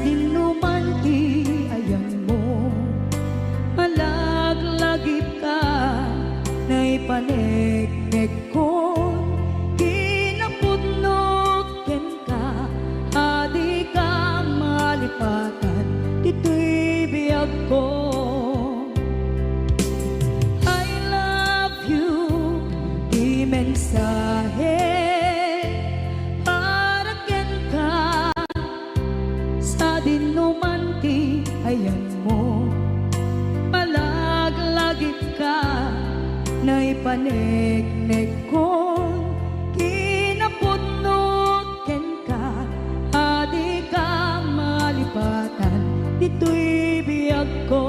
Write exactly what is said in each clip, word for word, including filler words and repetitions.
sadinoman ti ayanmo. Malaglagipka, naipaneknekkon kinapudnok kenka, a dika malipatan ditoy biagko. I love you, ti mensahe para kenka, sadinoman ti ayanmo. Malaglagipka, naipaneknekkon kinapudnok kenka, a dika malipatan ditoy biagko.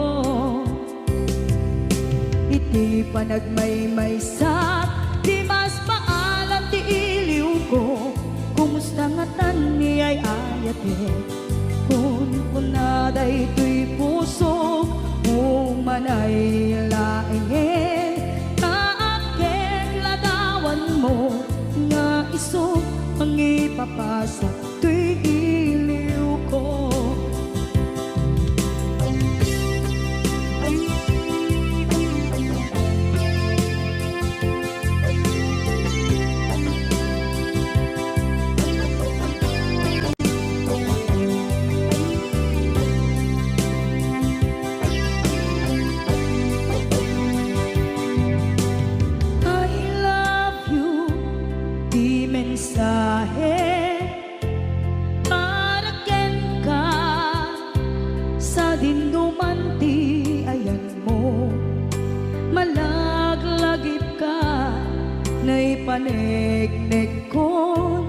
Iti panagmaymaysak, dimas paalan ti iliwko. Kumusta ngatan ni ay-ayatek? Kunkuna daytoy puso, umanay laengen, ta ket ladawanmo nga isu mangipapasak toy iliwko. I love you, ti mensahe para kenka, sadinoman ti ayanmo. Malaglagipka, naipaneknekkon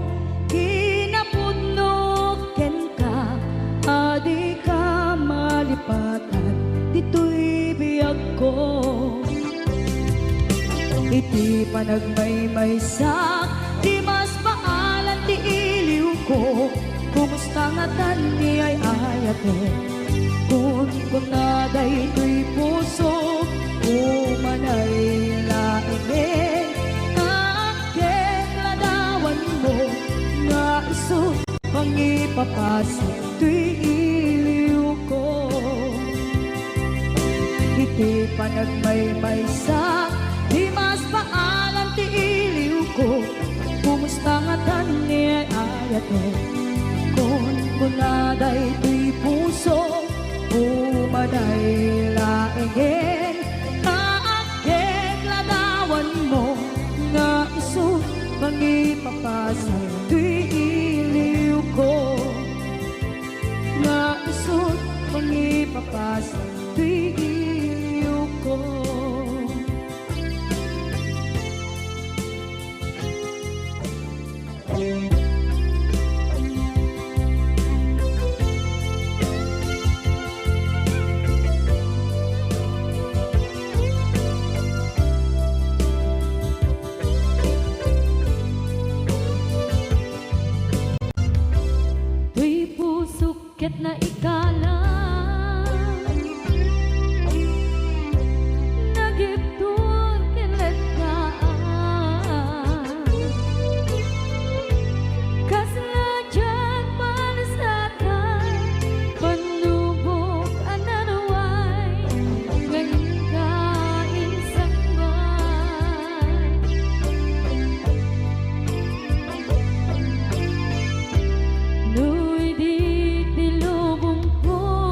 kinapudnok kenka, a dika malipatan ditoy biagko. Iti panagmaymaysak, dimas paalan ti iliwko. Kumusta ngatan ni ay-ayatek? Kunkuna daytoy puso, umanay laengen, ta ket ladawanmo nga isu mangipapasak toy iliwko. Iti panagmaymaysak, dimas paalan ti iliwko. Kumusta ngatan ni ay-ayatek? Kunkuna daytoy puso, umanay laengen, ta ket ladawanmo nga isu mangipapasak toy iliwko. Nga isu mangipapasak toy iliwko. Toy pusok ket naikalang, nagibtur ken letkaan. Kasla diak malusatan, pannubok a naruay, nga inka insangbaw. No idi ti lubongko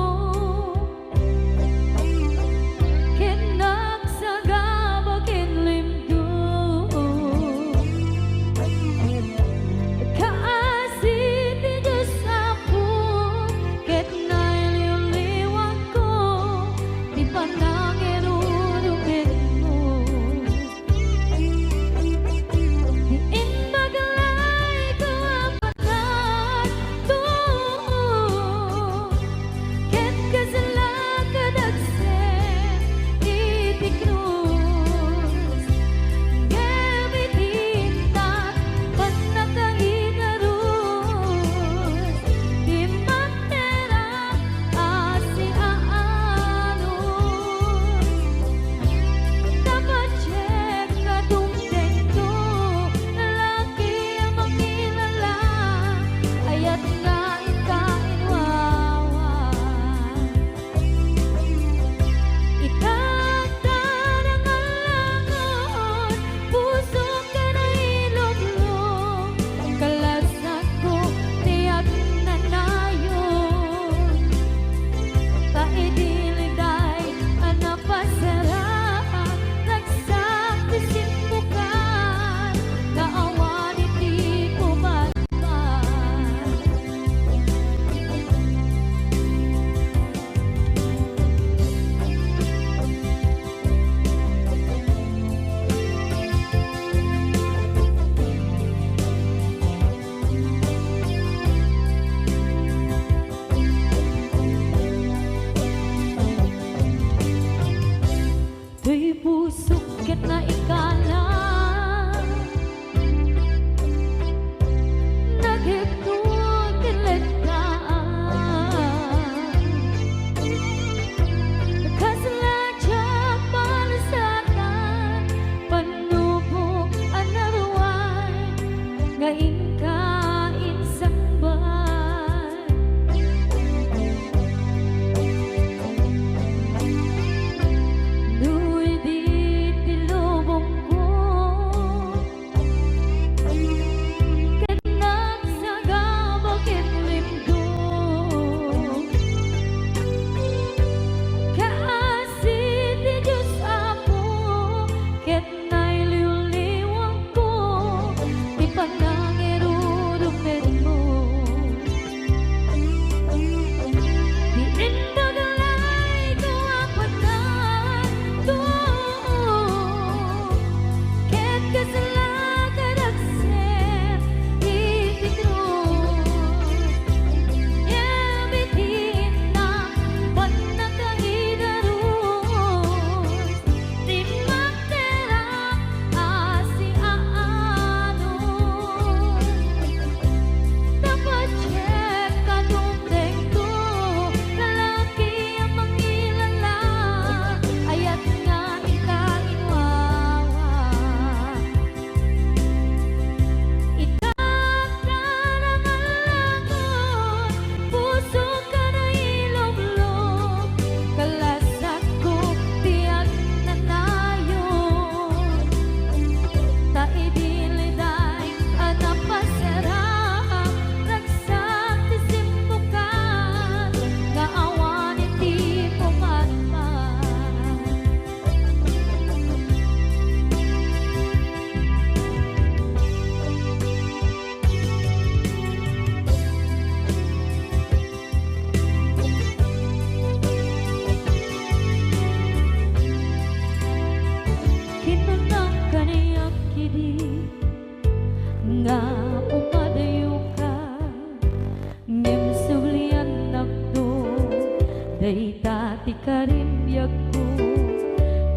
Dayta ti karimbiagko,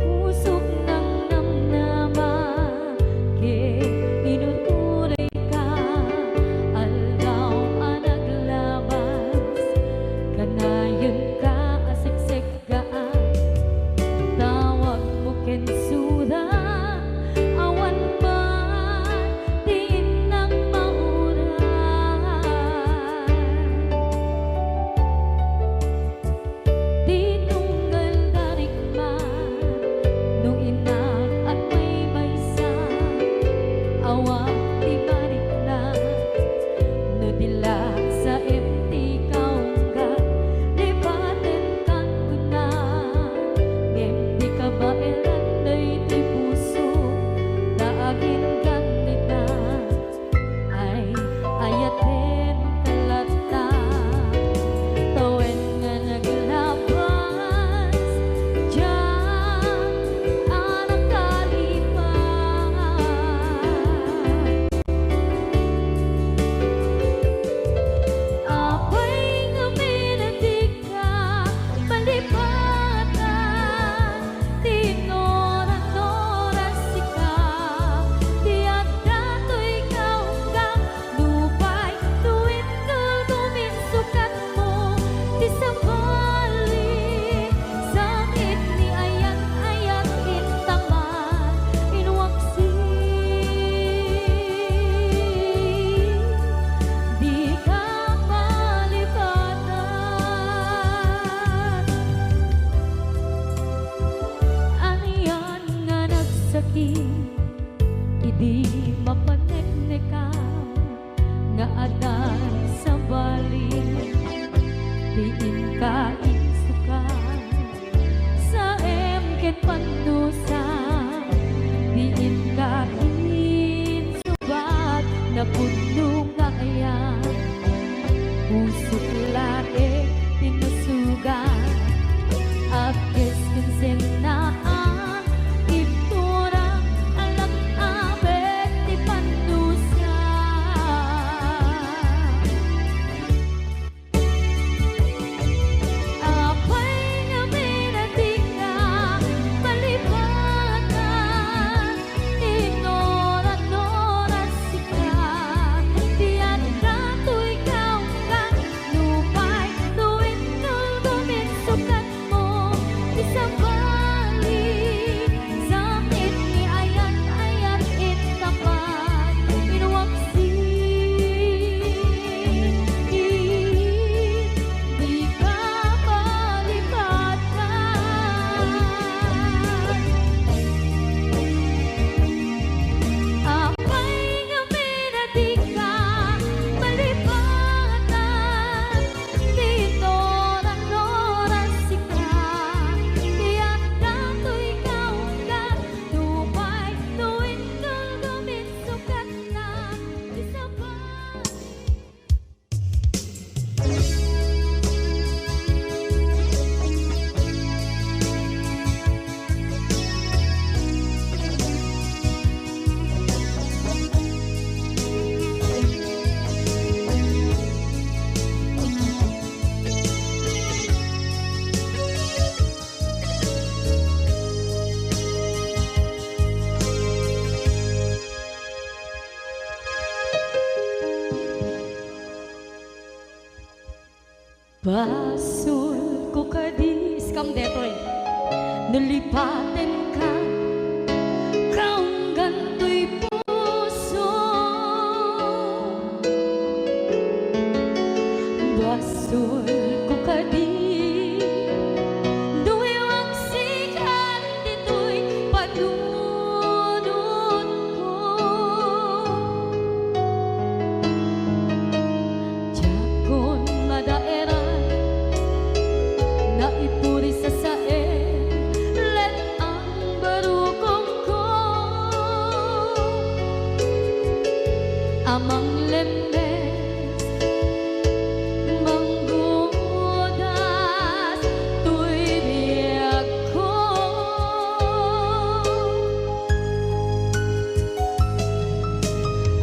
pusok nangnamnama, ket inur-urayka. Aldaw a naglabas, kanayenka a seksekgaan. Tawagmo ken sura, awan man ti innang mauray. Ti tunggal da rikman, no innak agmaymaysa, awan ti marikna. No di la saem ti kaungga, lipatenkan kuna, ngem di kabaelan daytoy puso, ta aginggan ita. Ay, ayatenka latta, tawen nga naglabas, diak a nakalipat. Apay ngamin a dika malipatan? Ti inur-uray sika, ti adda toy kaunggam, nupay no inkulko minsukatmo, ti sabali, sangit ni ayat-ayat intaman, inwaksi, dika malipatan. Anian nga nagsakit idi mapaneknekam nga adda sabali ti inka insukat. Saem ket pannusa ti inka insukat, napudno nga ayan. Pusok laeng ti nasugat, agkes ken sennaan, ibtura, alak-abet ti pannusa. Apay ngamin a dika malipatan? Inur-uray sika, ti adda toy kaunggam, nupay no inkulko minsukatmo, ti sabali, sangit ni ayat-ayat intaman, inwaksi, dika malipatan. Apay ngamin a dika malipatan? Ti inur-uray sika, ti adda toy kaunggam, nupay no inkulko minsukatna, ti sabali. Basolko kadi, iskam detoy. No lipatenka, kaunggan toy puso. Basolko kadi, no iwaksikan ditoy panunotko. Diakon madaeran, naipuri sasaen, let-ang barukongko a manglemmes, manggudas toy biagko.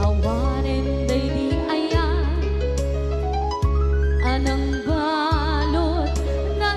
Awanen daydi ayan a nangbalud nga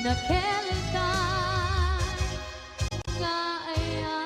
Nakelka nga ayan.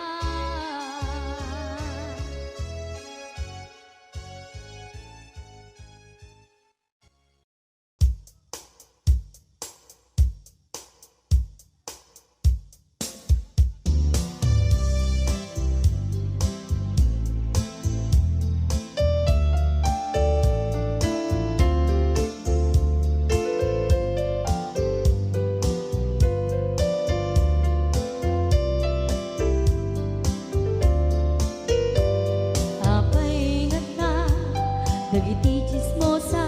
Apay ngata dagiti chismosa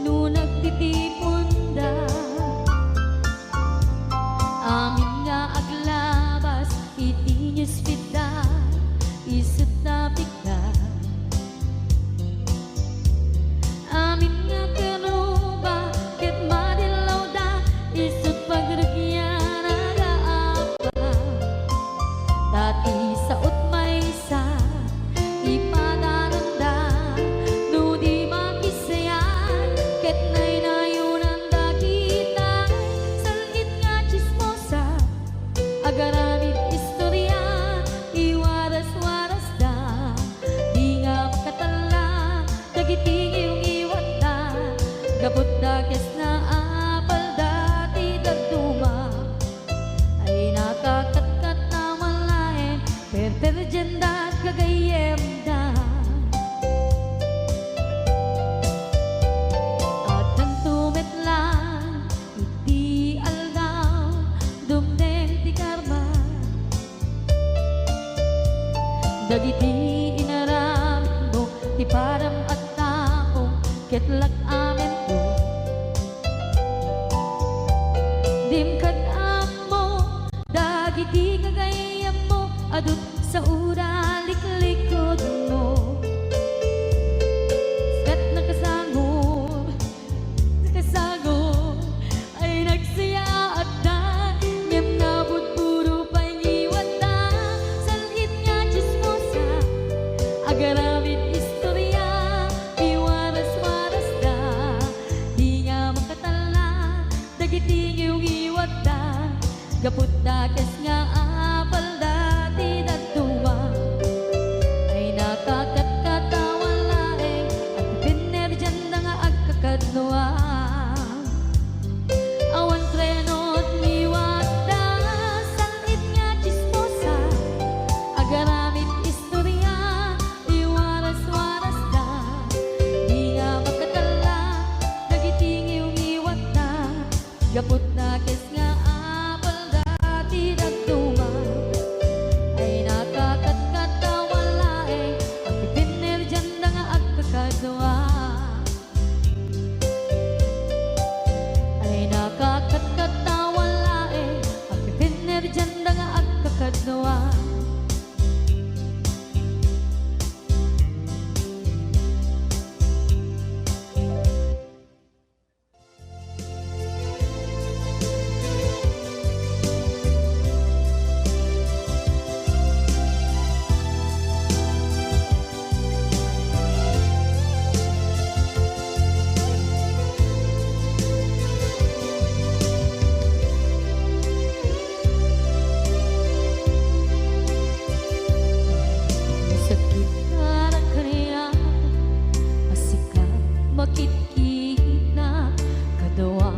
no nagtitiponda? Amin nga aglabas iti newsfeed da, isut' napikda. Amin nga karuba ket madillawda, isut' pagrugian nga apa. Ta ti sao't maysa, ipadananda no di makisayat, ket naynayonanda kitay sal-it nga chismosa. Agaramid istoria, iwaras-warasda, di nga makatalla dagiti ngiwngiwatda, gapu ta kes nga apalda ti dadduma. Ay nakakatkat a malaen, perperdianda gagayyemda. Addanto met laeng iti aldaw, dumteng ti karma. Dagiti inaramidmo ti padam a tao, ket lak-amento. Dim kad-ammo dagiti gagayyemmo, adu ti saoda liklikudmo. Ket nakasango, nakasango, ay nagsayaatda, ngem nabudbudo pay ngiwatda, sal-it nga chismosa, agaramid istoria, iwaras-warasda, di nga makatalla dagiti ngiwngiwatda, gapu ta kes nga apalda ti dadduma. Ay nakakatkat a malaeng, agpipinnerdianda nga agkakadua. Awan treno ti ngiwatda, sal-it nga chismosa, agaramid istoria, iwaras-warasda, di nga makatalla dagiti ngiwngiwatda, gapu ta kes nga apalda ti dadduma. Ay nakakatkat a malaeng, agpipinnerdianda nga agkakadua. Ay nakakatkat a malaeng, agpipinnerdianda nga agkakadua. Sakit para kaniak a sika makitkita, kadua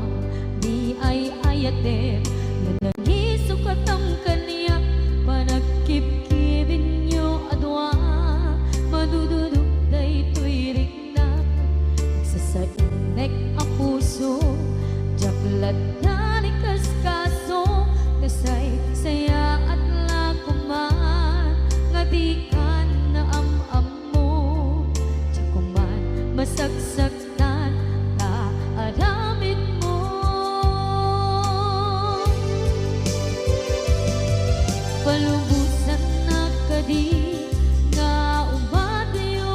di ay-ayatem nga nangisukatam kaniak. Panagkibkibinyo a dua, madududok daytoy riknak. Sasainnek a puso, diak lattan ikaskaso, nasaysayaat la koman nga dikan naam-ammo. Diak koman masaksak tan ta aramidmo. Palubosannak kadi nga umadayo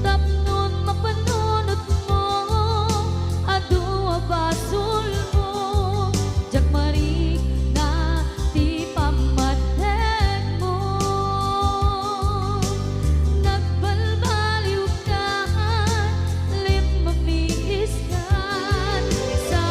tapno mapanunotmo, adu a basolmo, diak marikna ti pammategmo. Nagbalbaliwkan, limmamiiskan, sa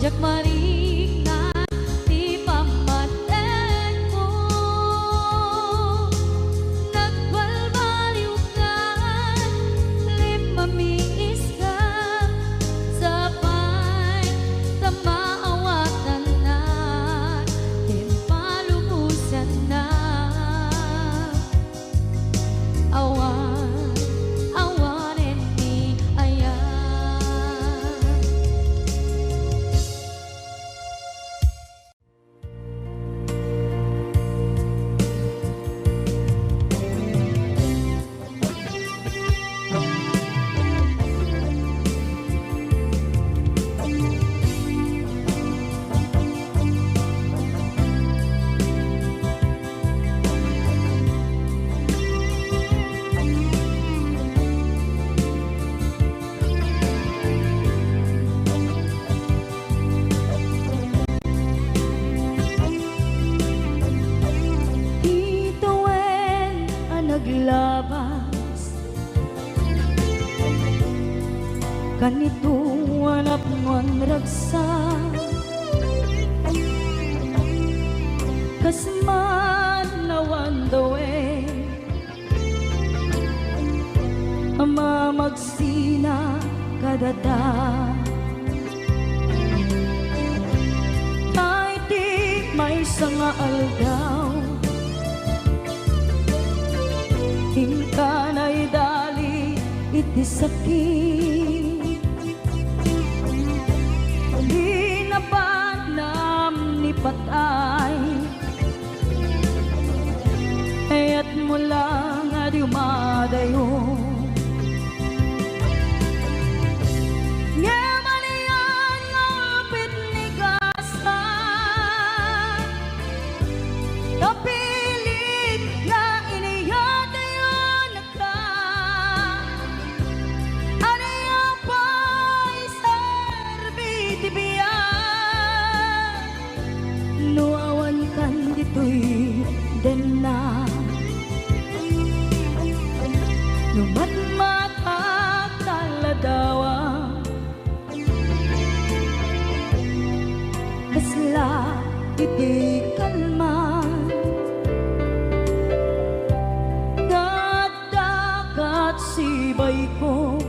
Diak marikna ti pammatenmo. Nagbalbaliwkan limamiiska, sapay ta maawatanna ken palubosanna. Awan, awanen ni aya. Itawen a naglabas, kanito a napnoan ragsak, kas man awan dawen a mamagsina kadata. Tay ti maysa nga aldaw, inka naidali iti sakit. Di napanam ni patay, kayatmo lang a dumadayo. Ngem ania nga upit ni gasa, napilit nga iniyatayonka. Ania pay serbi ti biag no awankan ditoy denna? No matmatak ta ladawa, kasla iti kalman nga adda kat sibayko,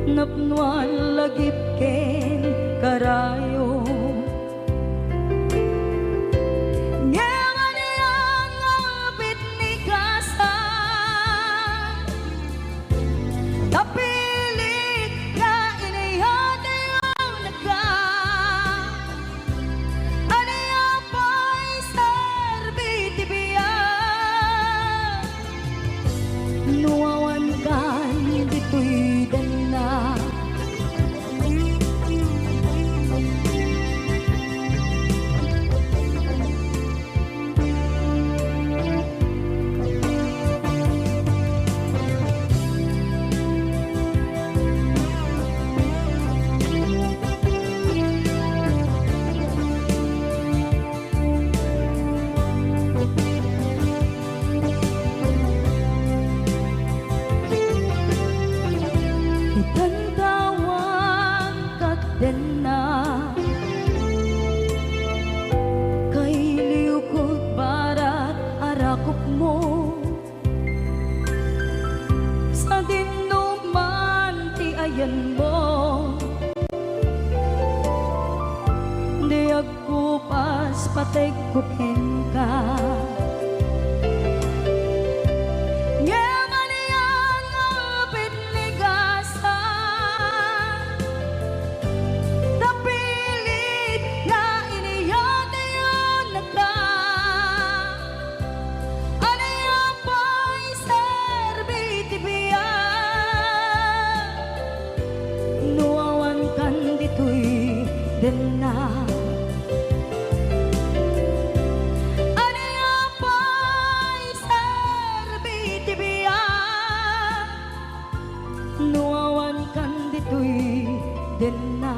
napnoan lagip ken karayo. Ngem ania nga upit ni gasa, napilit nga iniyatayonka. Ania pay serbi ti biag no awankan ditoy denna? Itan tawan kat denna, kailiwko barat a rakupmo. Sadinoman ti ayanmo, di agkupas pategko kenka. Ngem ania nga upit ni gasa, napilit nga iniyatayonka. Ania pay serbi ti biag no awankan ditoy denna? Ania pay serbi ti biag no awankan ditoy denna?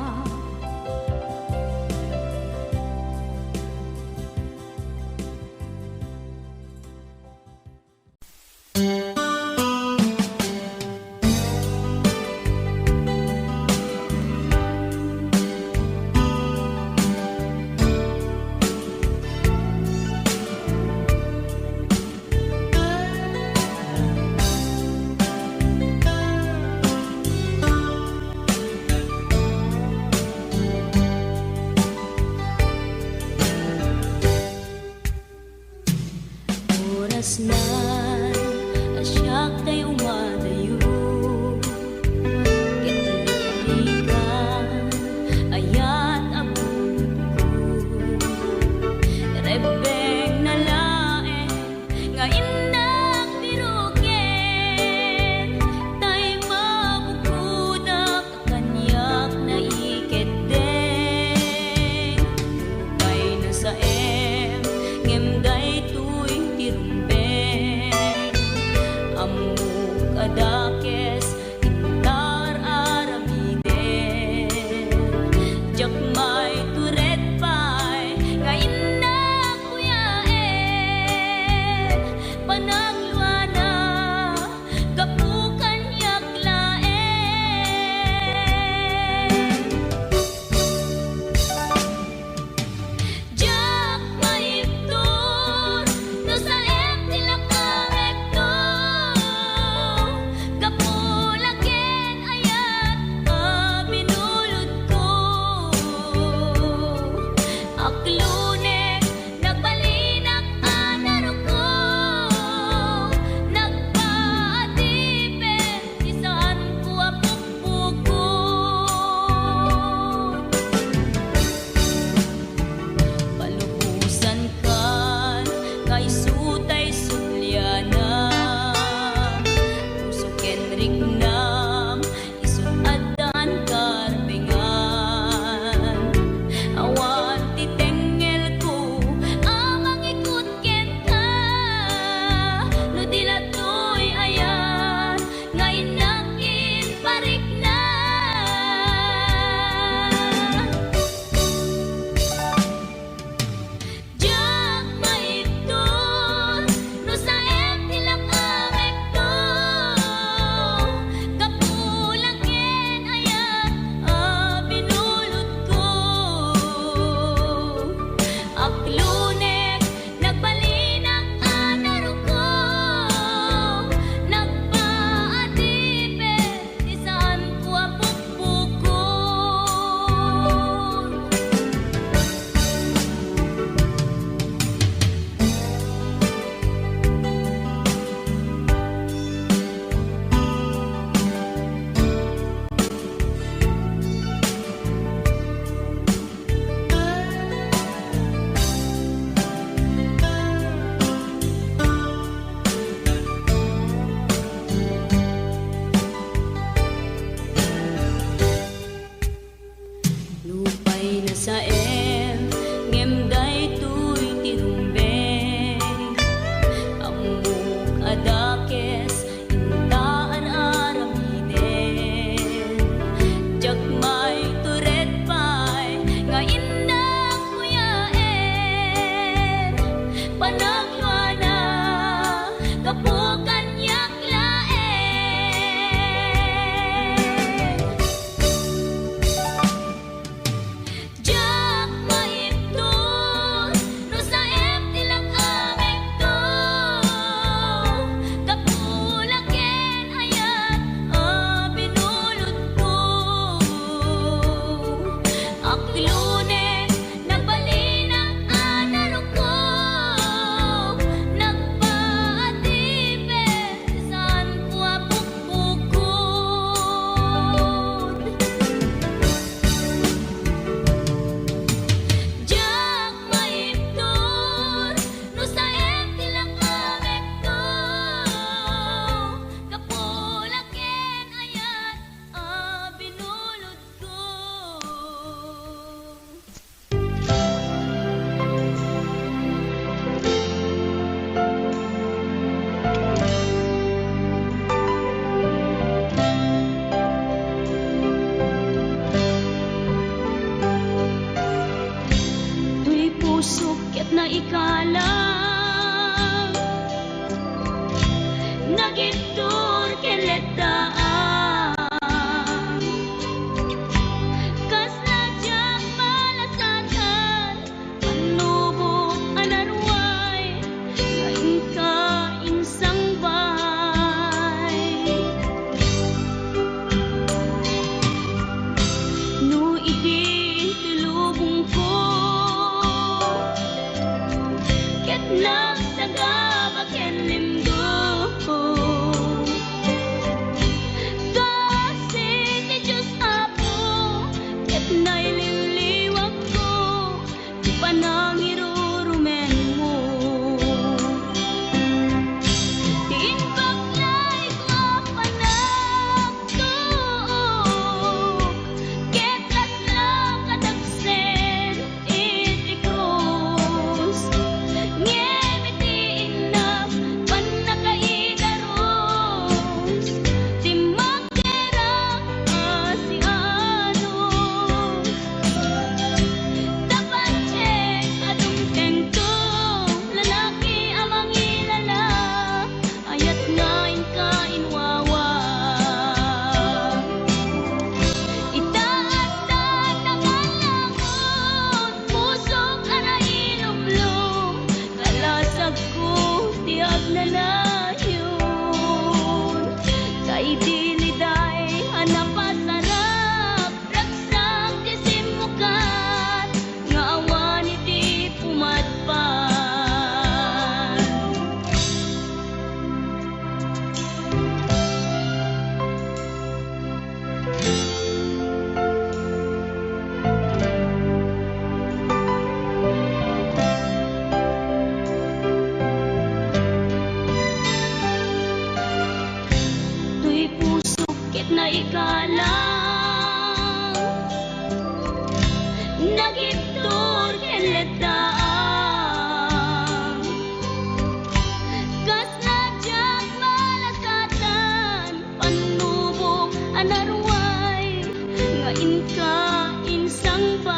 Inka insangpay.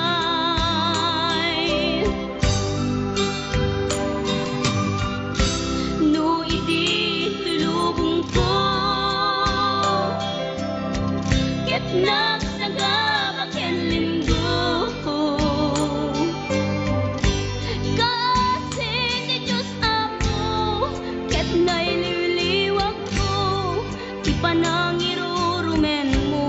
No idi ti lubongko ket nagsagaba ken Linggo, kaasi ti Dios Apo ket nailiwliwakko ti panangirurumenmo.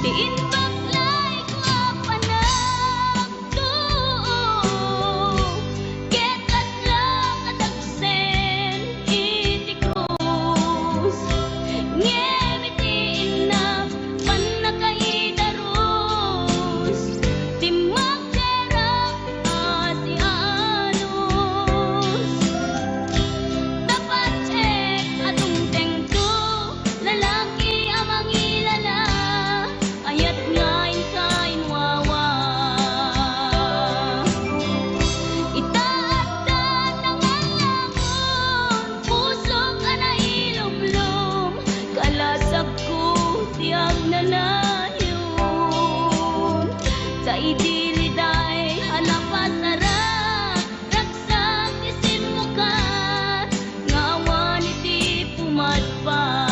Ti imbaklayko a panagtuo ket adda kadagsen iti krus, ngem iti innak pannakaidarus, timmakder a sianus. Dapat ket a dumtengto, lalaki a mangilala, ayat nga inka inwawa. Ita adda nangalangon, pusok a nailumlom, kalasagko ti agnanayon. Ta idi liday a napasarak, ragsak ti simmukat nga awan iti pumadpad.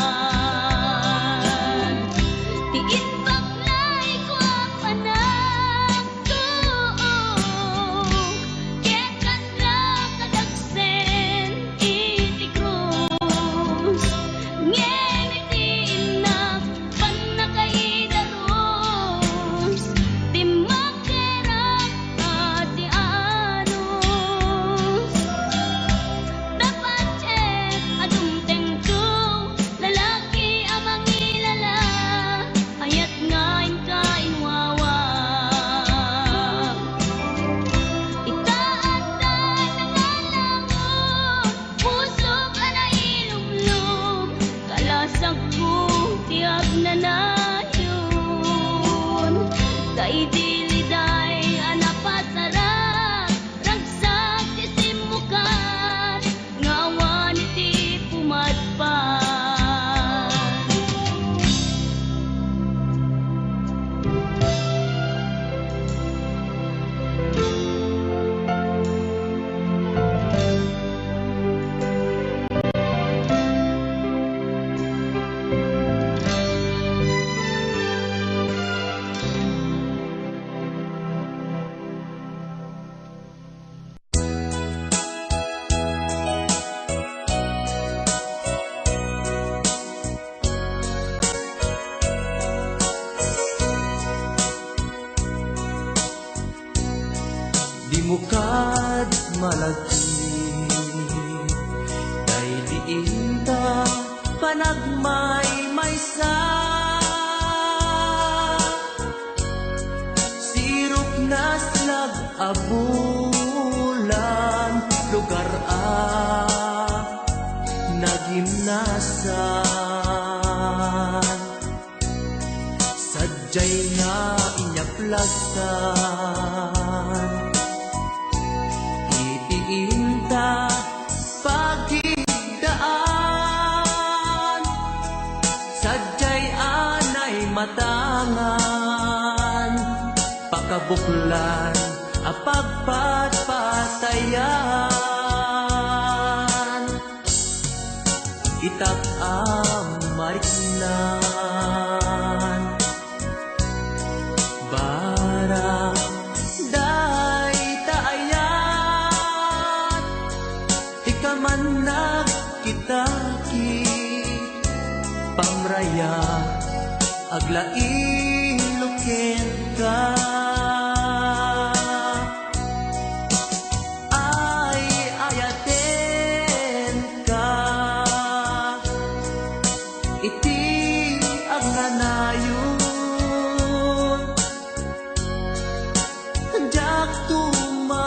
Ti imbaklayko a panagtuo ket adda kadagsen iti krus, ngem iti innak pannakaidarus, timmakder a sianus. Dapat ket a dumtengto, lalaki a mangilala, ayat nga inka inwawa. Ita adda nangalangon, pusok a nailumlom, kalasagko ti agnanayon. Ta idi liday a napasarak, ragsak ti simmukat nga awan iti pumadpad. Dimo kad malagip daydi inta panagmaymaysa. Sirup naslag a bulan, lugar a nagimnasan. Sadiay nga inyaplastan iti inta pagidaan. Sadiay anay matangan, pakabuklan a pagpatpatayan. Itak a mariknan, barang dayta ayat, ikaman nagkitaki, pamraya, aglailo kenka. Ay, ayatenka iti agnanayon. Diak tumauma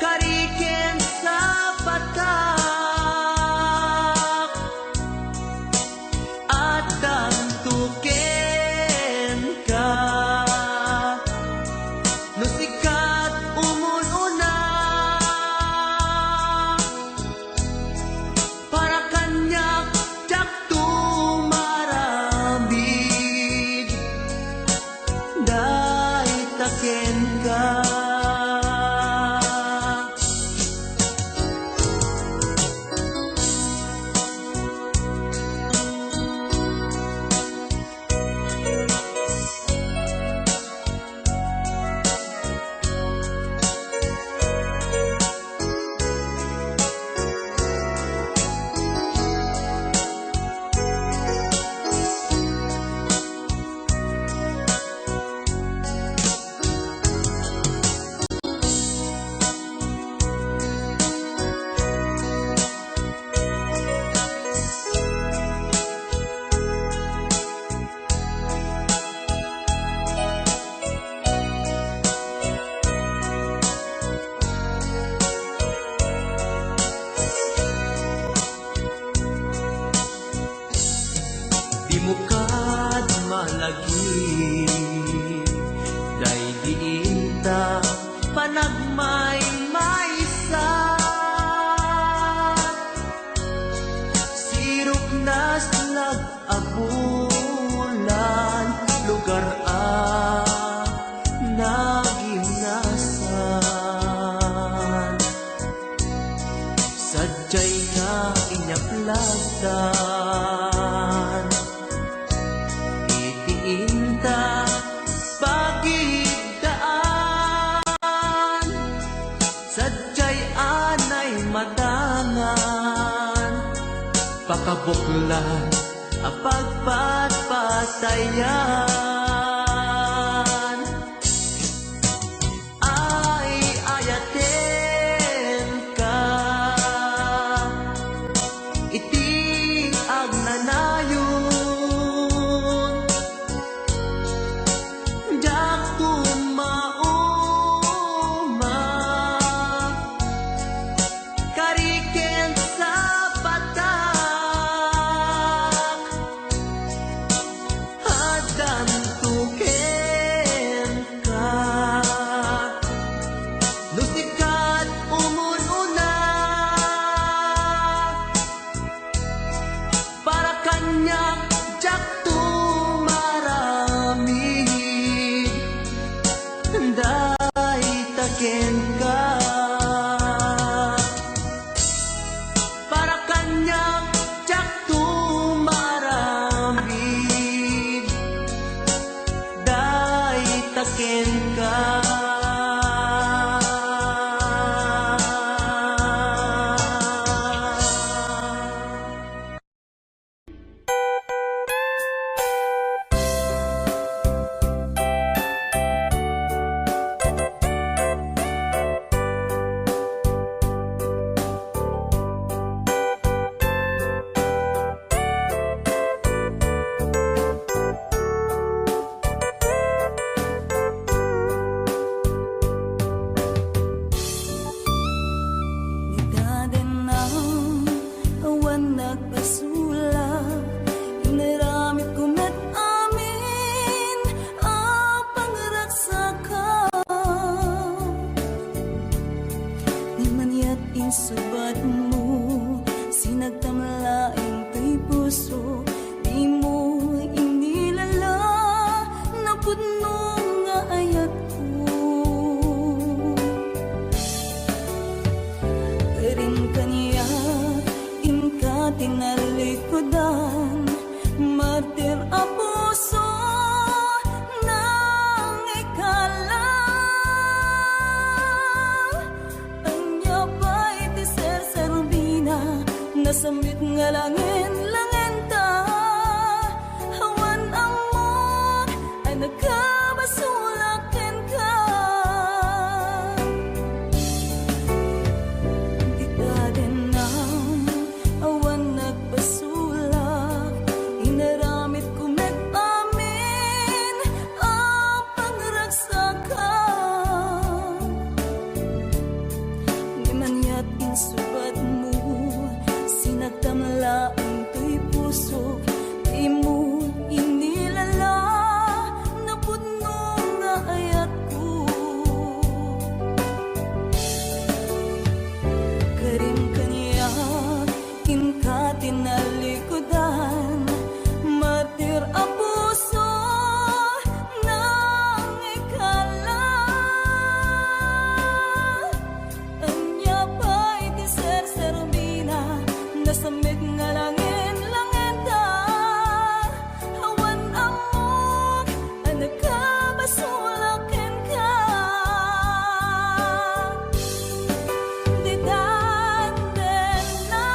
kari ken sapatak. Addanto Imukad malagip, daydi inta panagmaymaysa. Sirok naslag a bulan, lugar a nagimnasan. Sadiay nga inyaplasdan iti inta pagidaan. Sadiay anay matangan, pakabuklan a pagpatpatayan. Ay, ayatenka iti agnanayon. Diak tumauma, kari ken sapatak, addanto kenka. No sika ti umun-una, para kaniak diakto maaramid, dayta kenka. Para kaniak diakto maaramid, dayta kenka. Ni dadenna, awan nagpasulak, inaramidko met amin a pangragsakak. Ni maniat insubatmo, sinagtam laeng toy puso, dimo inilala napudno nga ayatko. Karim kaniak, inka tinalikudan, martir a puso, nangikala. Ania pay ti serserbina, nasambit nga langen-langenta. Awan ammok a nakabasolak kenka. Di dadenna, awan nagpasulak, inaramidko met amin a pangragsakak. Ni maniat insubatmo, sinagtam laeng toy pusok, dimo inilala napudno nga ayatko. Karim kaniak, inka tinalikudan, martir a puso, nangikala. Ania pay ti serserbina, nasambit nga langen-langenta. Awan ammok a nakabasolak kenka. Di dadenna.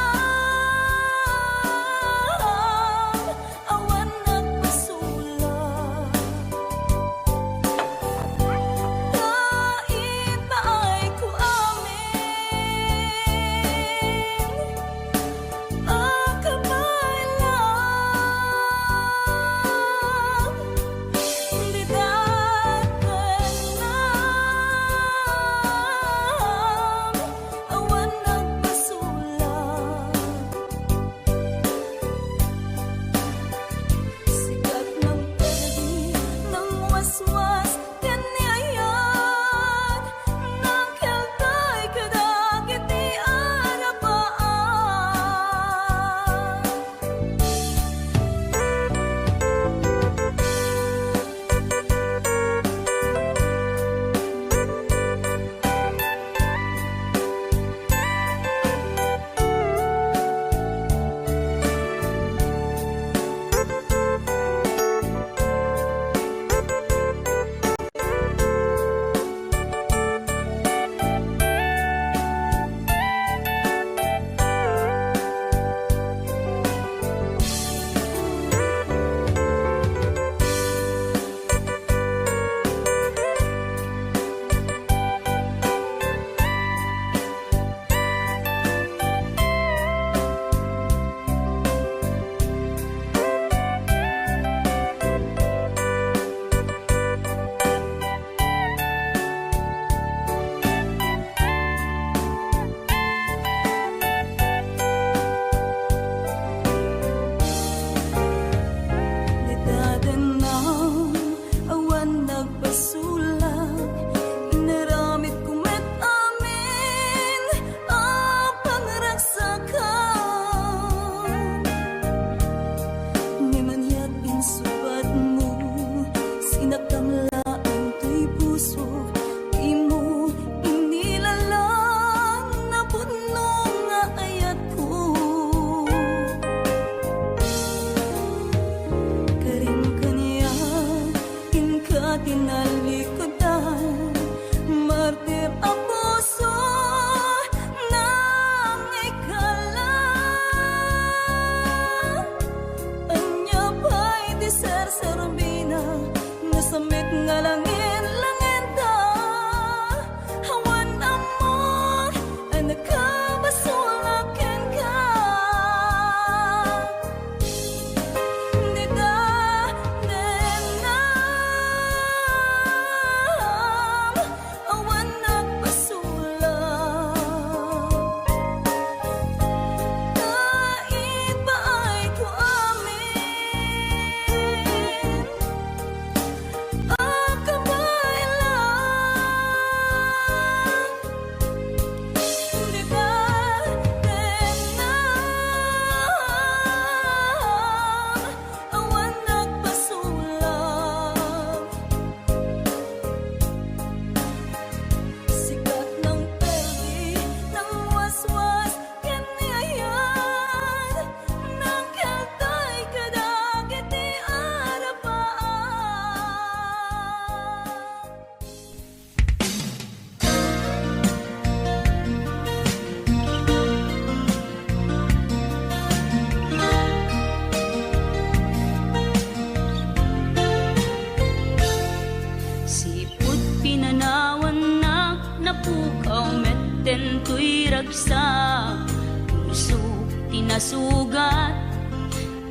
nasugat.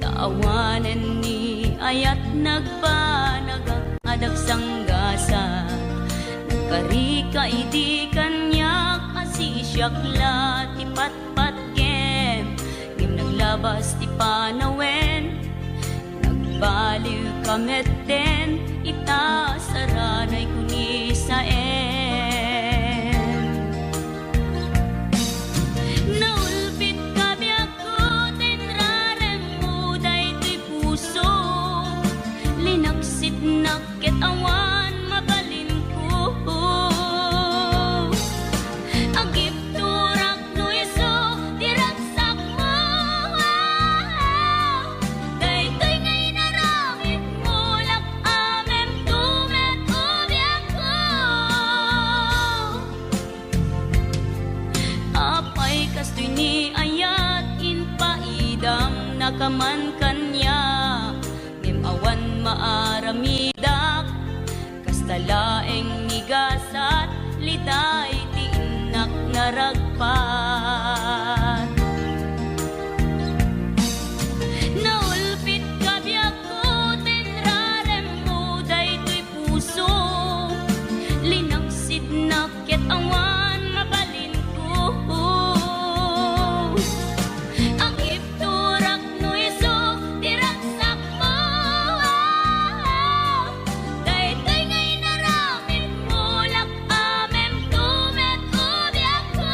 Ta awanen ni ayat nagbanagak a dagsanggasat. Nagkarika idi kaniak a sisiak la ti patpatgem, ngem naglabas ti panawen. Nagbaliwka metten ita saranayko ni Saem. Naulpitka biagko ta inraremmo daytoy puso. Linaksitnak ket awan mabalinko. Agipturak no isu ti ragsakmo. Daytoy nga inaramidmo, lak-amemto met, o biagko. Apay kastoy ni ayat, impaidamnaka man kaniak, ngem awan maaramidak. Kasta laeng ni gasat, liday ti innak naragpat. Naulpitka biagko ta inraremmo daytoy puso. Linaksidnak ket awan mabalinko. Agipturak no isu ti ragsakmo. Daytoy nga inaramidmo, lak-amemto met, o biagko.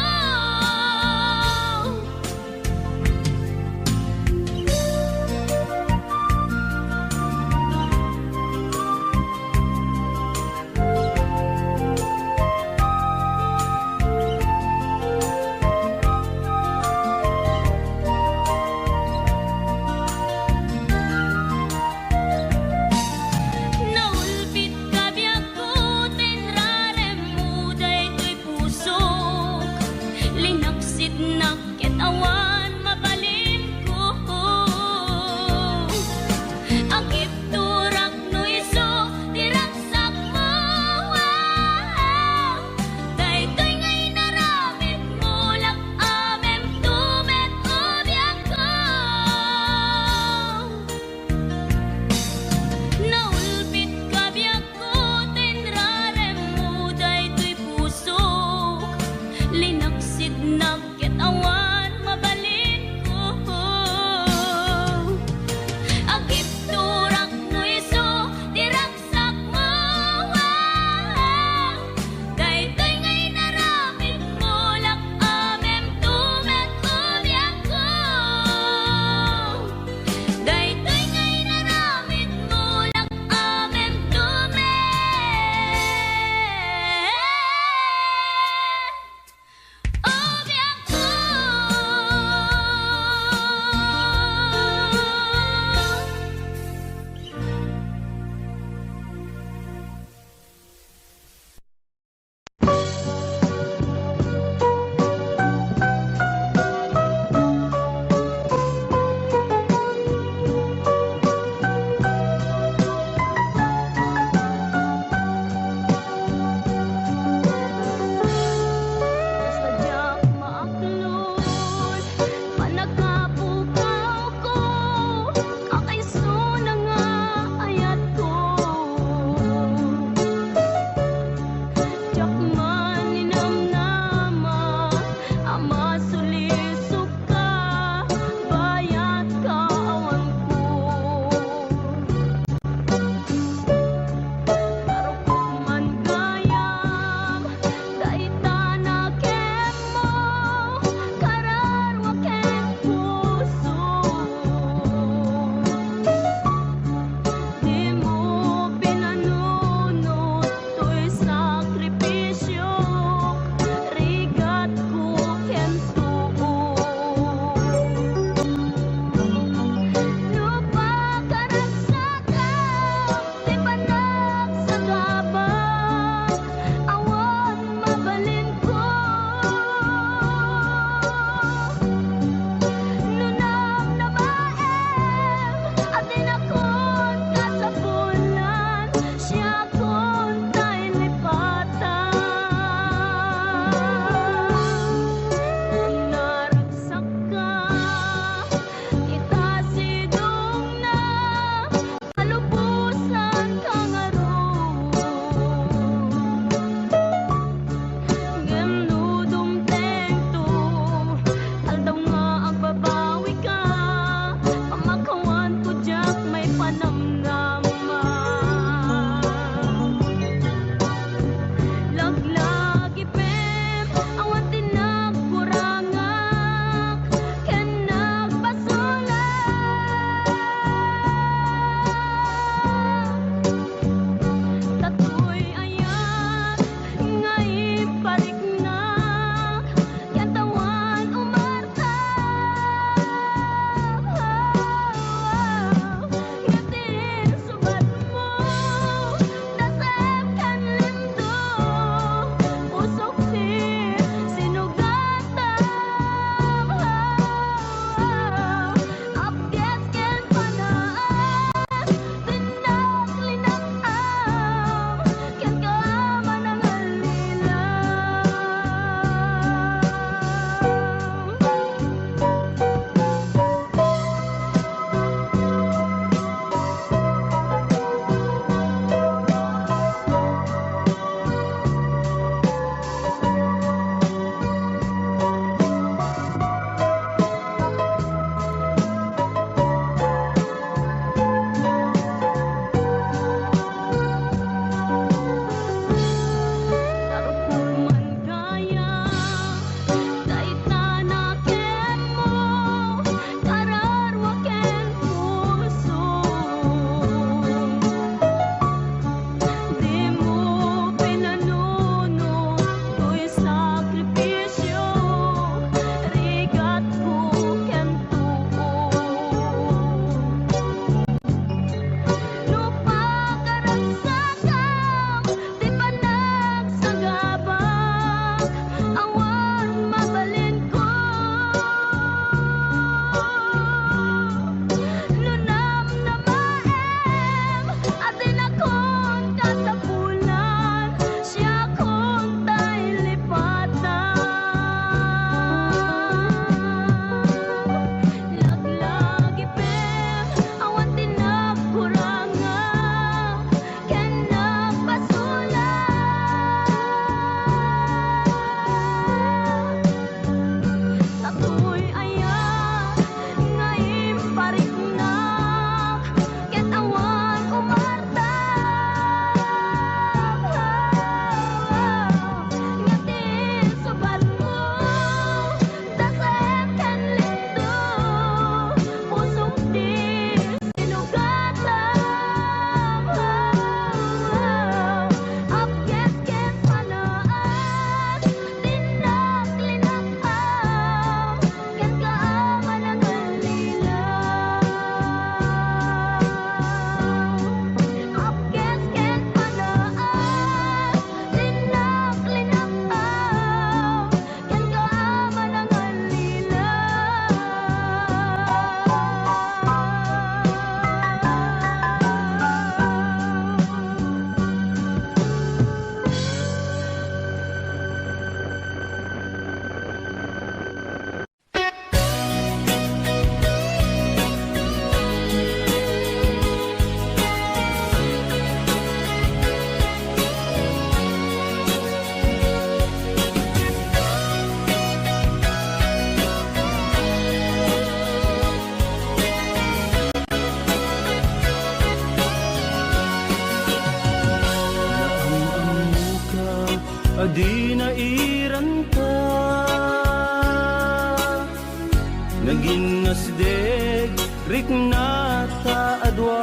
Rikna ta adua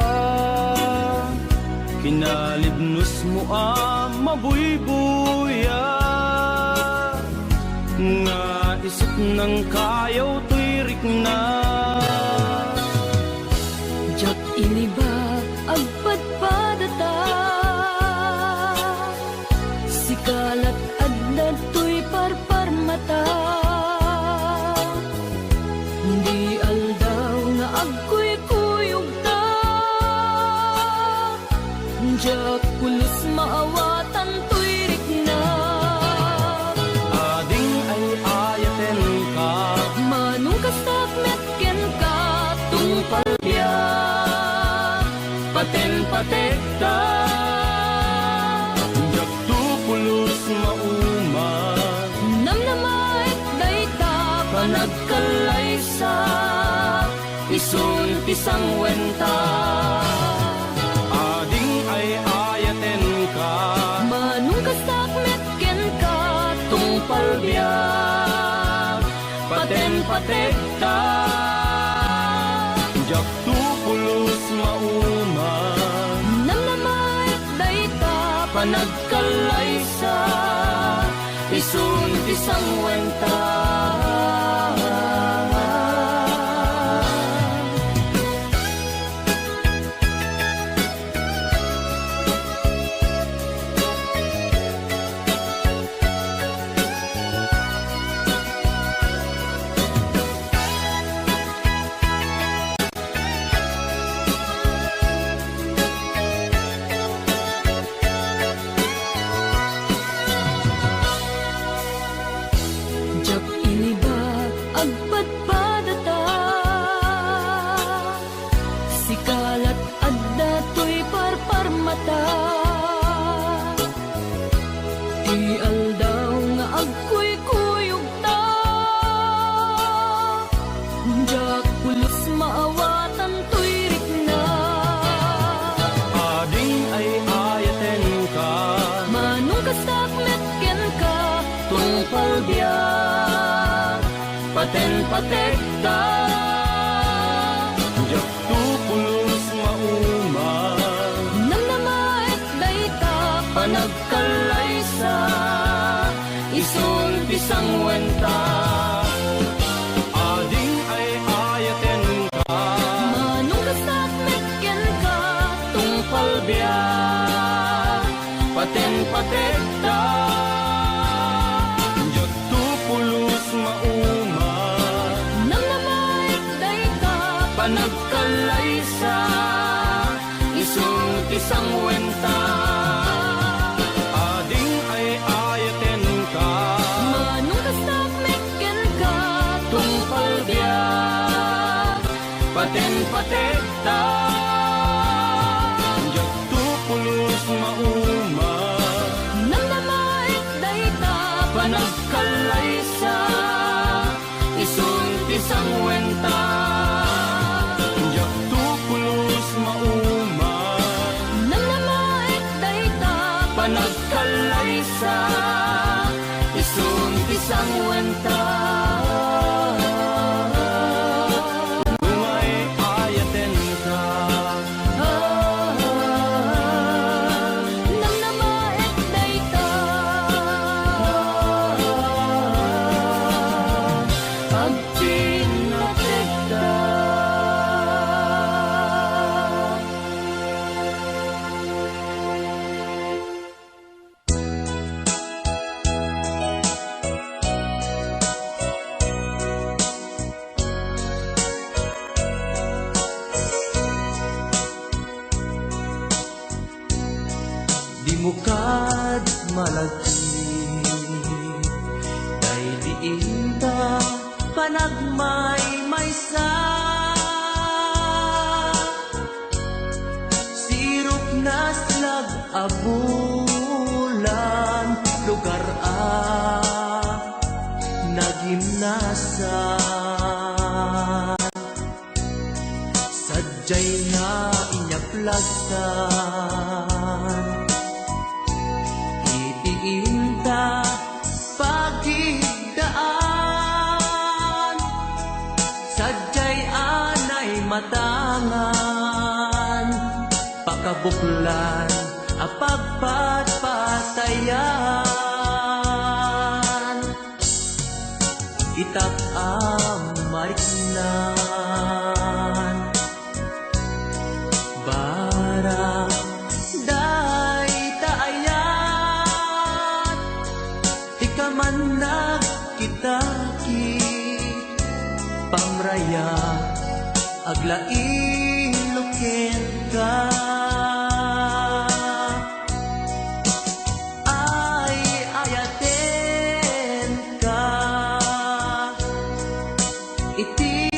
kinalibnosmo a mabuybuya, nga isut nangkayaw toy rikna. Diak iniba, agpadpadata. Sika lat adda toy parparmata. Di aldaw nga agkuykuyogta. Diak pulos maawatan toy rikna. Ading ay-ayatenka. Manong kastak met kenka, tungpal biag, paten-pategta. Diakto pulos mauma. Namnamaek dayta panagkallaysa, isun ti sangwenta. Ading ay-ayatenka. Manong kastak met kenka, tungpal biag, paten-pategta. Diakto pulos mauma. Namnamaek dayta panagkallaysa, isun ti sangwenta. Diak iniba, agpadpadata. Sika lat adda toy parparmata. Ti aldaw nga agkuykuyogta. Diak pulos maawatan toy rikna. Ading ay-ayatenka. Manong kastak met kenka, tungpal biag, paten-pategta. Diakto pulos mauma. Namnamaek dayta panagkallaysa, isun ti sangwenta. Ading ay-ayatenka. Manong kastak met kenka, tungpal biag, paten-pategta. Diakto pulos mauma. Namnamaek dayta panagkallaysa, isun ti sangwenta. Ading ay-ayatenka. Manong kastak met kenka, tungpal biag, paten-pategta. Diakto pulos mauma. Namnamaek dayta panagkallaysa, isun ti sangwenta. Diakto pulos mauma. Namnamaek dayta panagkallaysa, isun ti sangwenta. Ungay ayatenka. Namnamaek dayta. Agpinnategta. Dimo kad malagip, daydi inta panagmaymaysa. Sirop naslag a bulan, lugar a nagimnasan. Sadiay nga inyaplastan iti inta pagigdaan. Sadiay anay matangan, pakabuklan a pagpatpatayan, itak a mariknan. Barang dayta ayat, ikaman nagkitaki, pamraya, aglailo kenka. Ay, ayatenka iti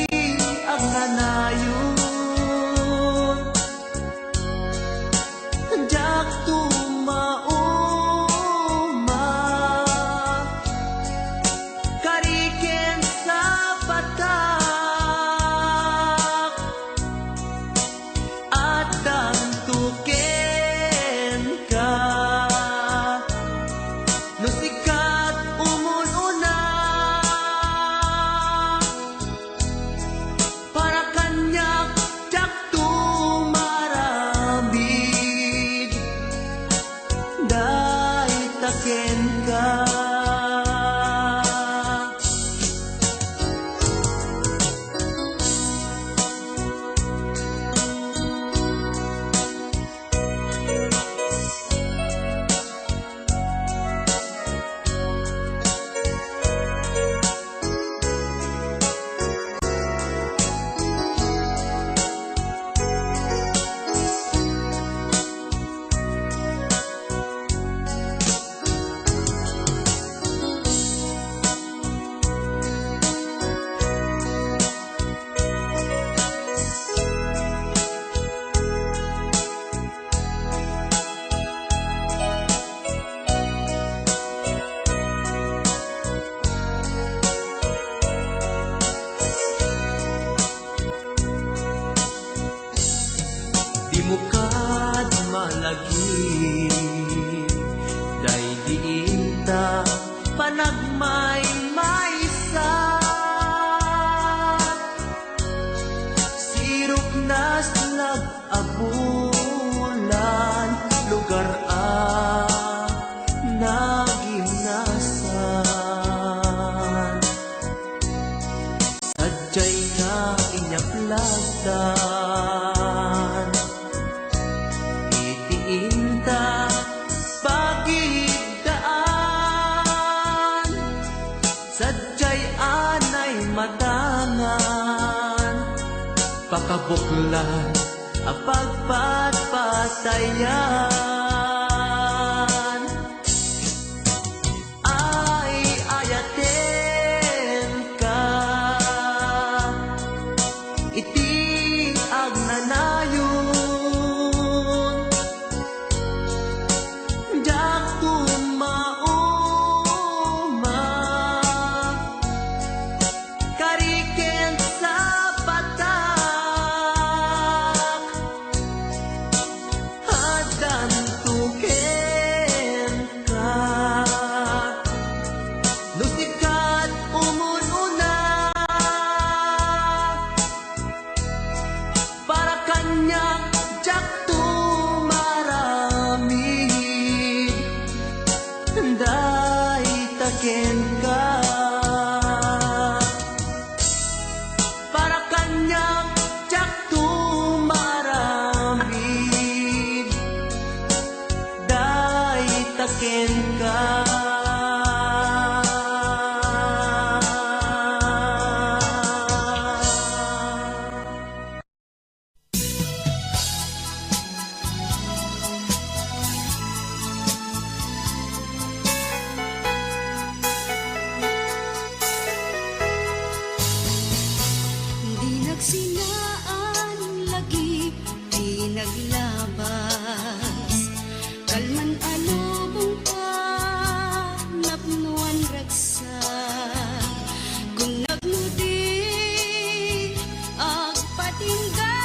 agnanayon. Diak tumauma, kari ken sapatak, addanto kenka. No sika ti umun-una, para kaniak, diak tumaramid, dayta kenka. Dimo kad malagip, daydi inta panagmaymaysa. Sirok na slag a bulan, lugar a nagimnasan. Sadiay nga inyaplag tan iti inta pagid daan. Sadiay anay matangan, pakabuklan a pagpatpatayan. Ay, ayatenka iti agnanayon. Diak tumauma, kari ken sapatak, addanto kenka. No sika ti umun-una, para kaniak, diak tumaramid, dayta kenka. Para kaniak, diak tumaramid, dayta kenka. Di nagsinaan lagi, di naglabas. Kalman a lubong, panapnoan ragsak. Kunnak no di agpatingga,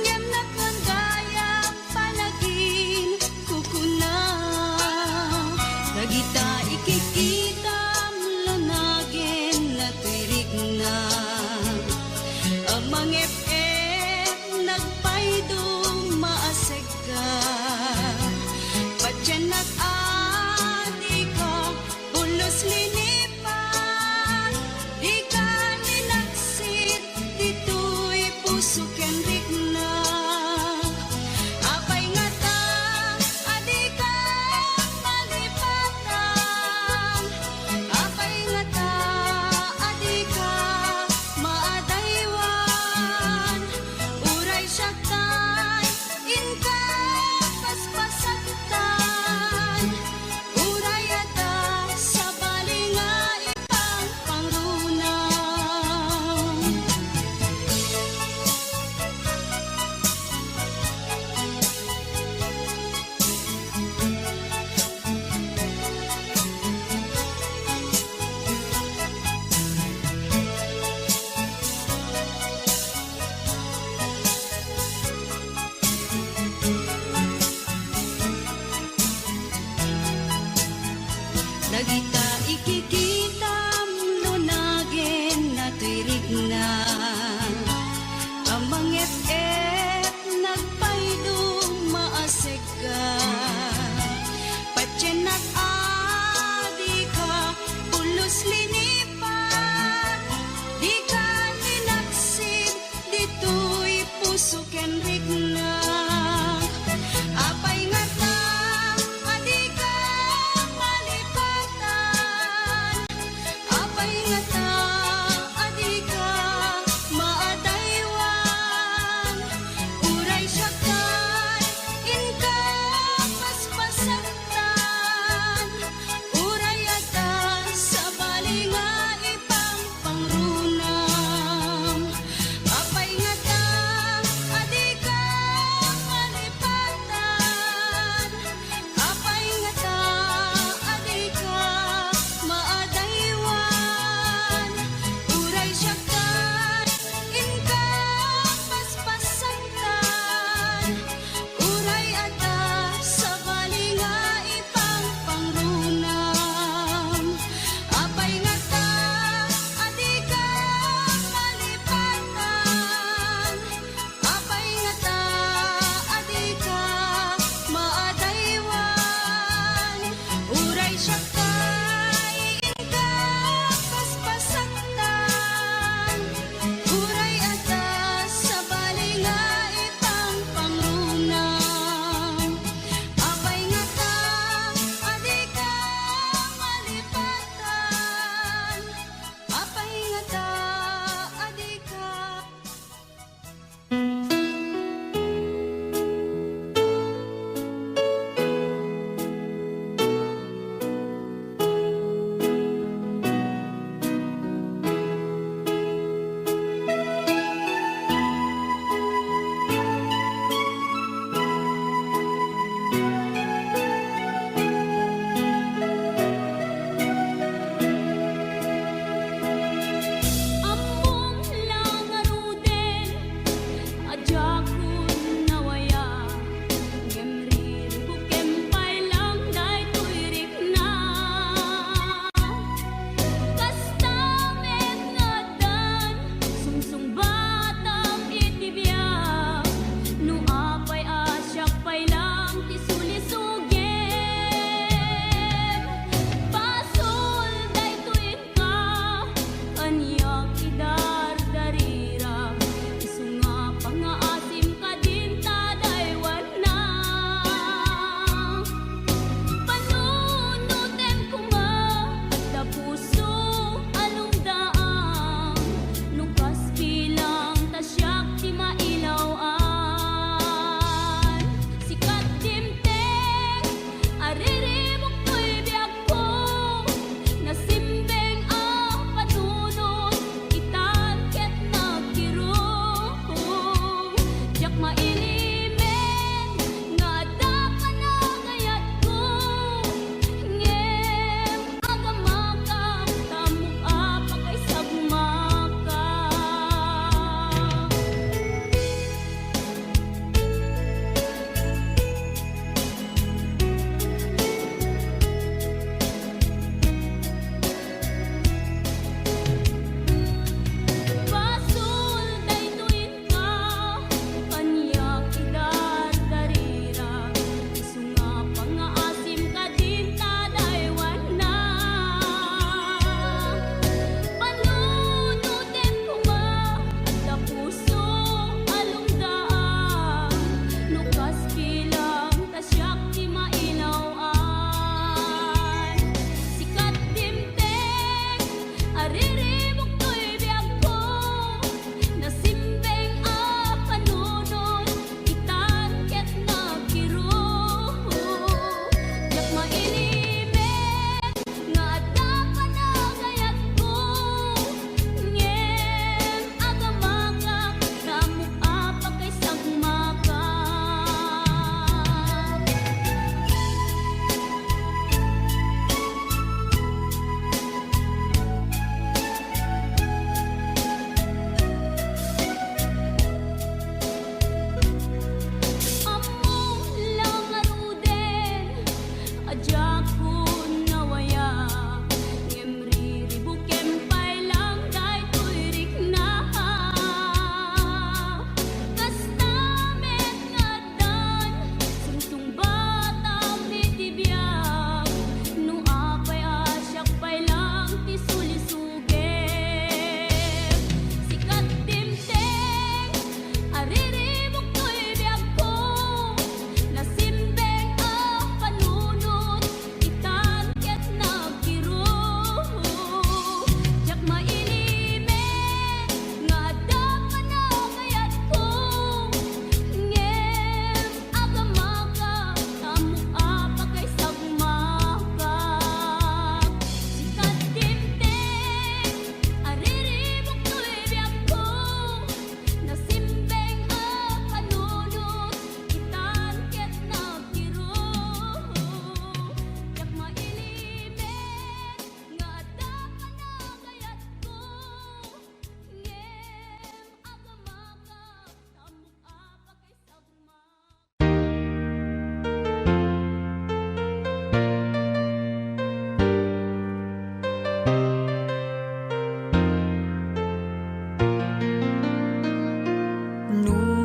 ngem nakan gayam panaginkukuna. Dagita ikikitam, lunagen a tirikna. Suken rikna, apay ngata a dika malipatan? Apay ngata a dika maadaywan? Uray siak tay inka paspasagtan. Uray adda sabali nga ipangpangruna.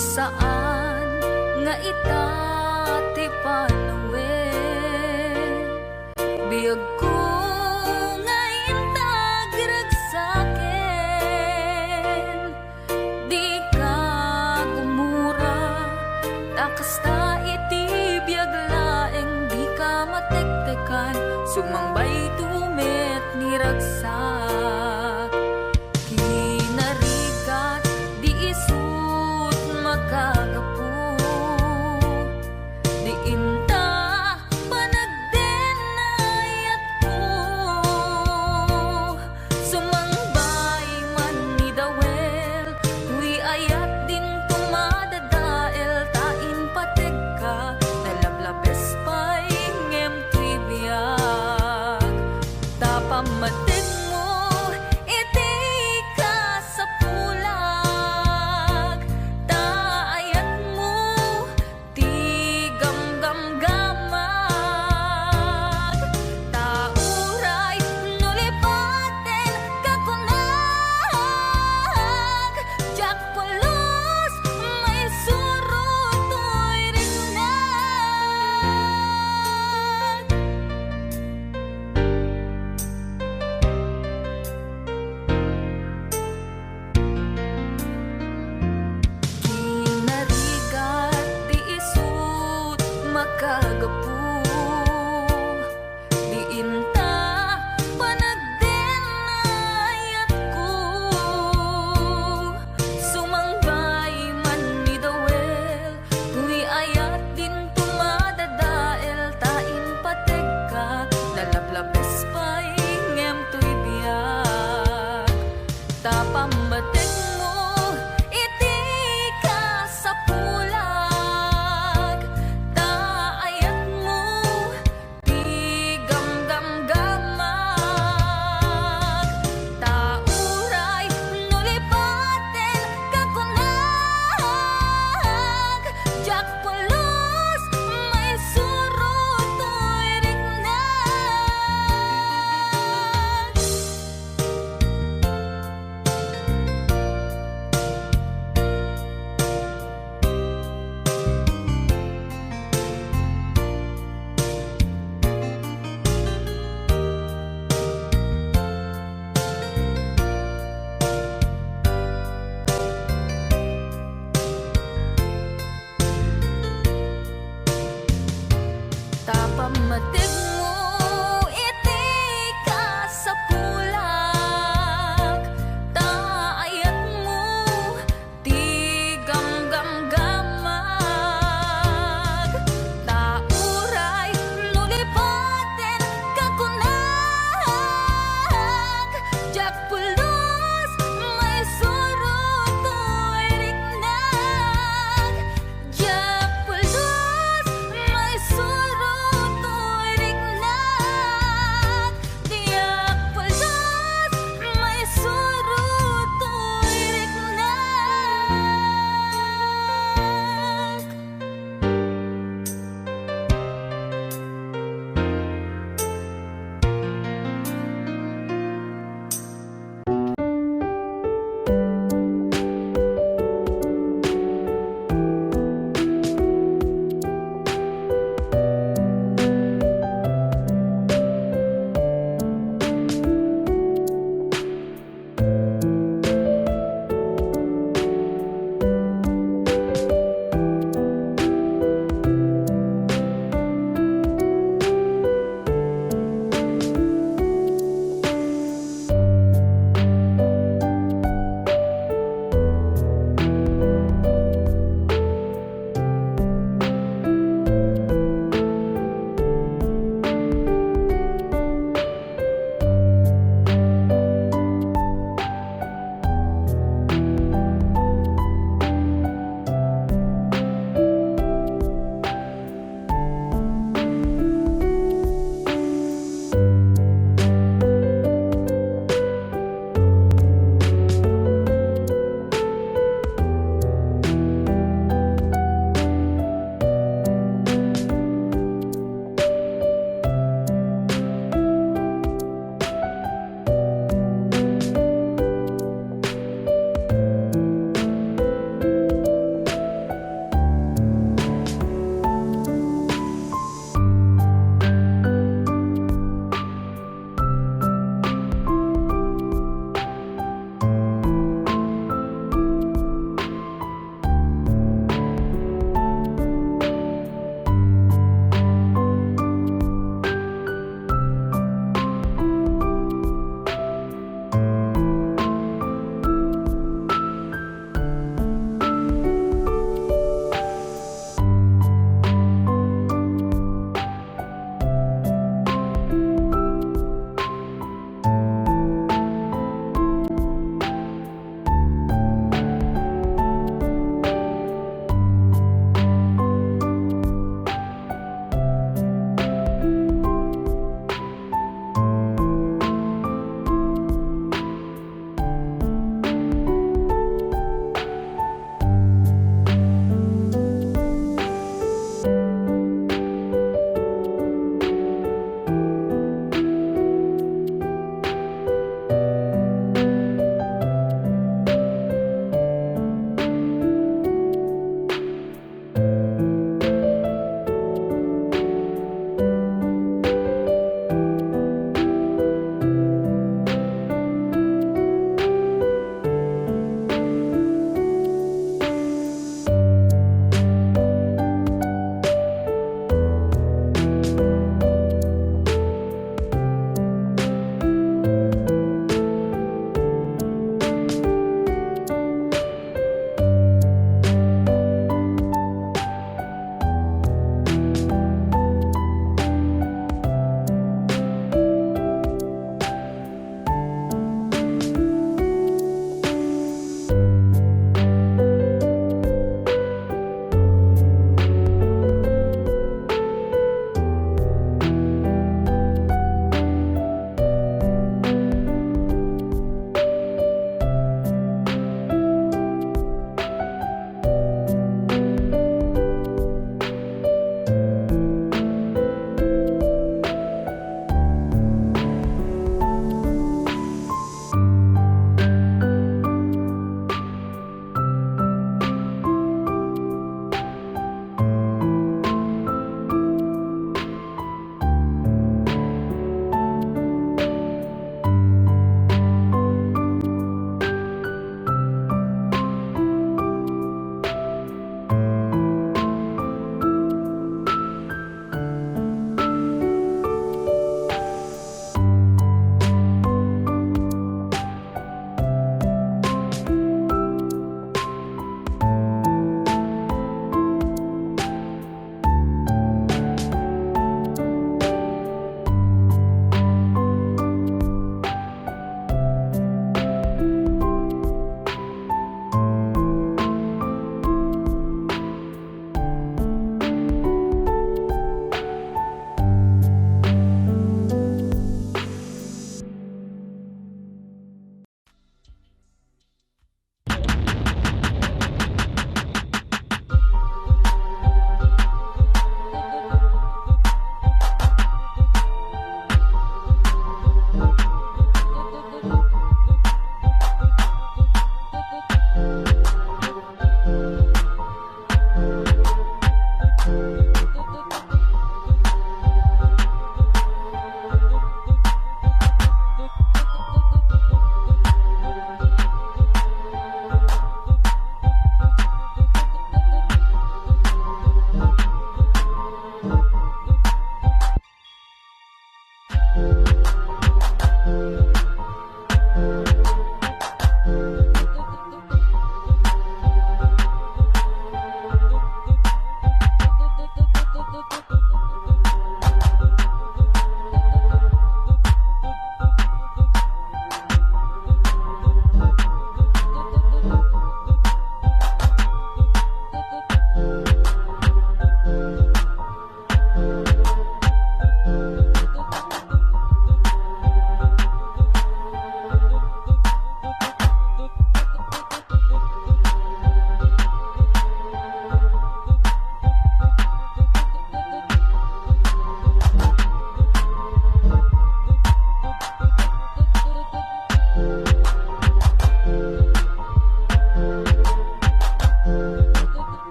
Saan nga ita ti panawen, biagko nga intagrag saken. Dika gumura, ta kasta iti biag laeng dika matektekan, sumangbayto met ni ragsak. Kinarigat di isut makagapu, di inta panagdenayatko. Sumangbay man ni Dawel, toy ayat dinto madadael, ta impategka, nalablabes pay ngem toy biag. Ta pammategmo iti kasapulag, ta ayatmo ti gamgamgamag. Ta uray no lipatenka kunak, diak pulos maisuro toy riknak. Kinarigat di isut makagapu, di inta panagdenayatko. Sumangbay man ni Dawel, toy ayat dinto madadael, ta impategka, nalablabes pay ngem toy biag. Ta pammategmo iti kasapulag, ta ayatmo ti gamgamgamag. Ta uray no lipatenka kunak, diak pulos maisuro toy riknak. Ta pammategmo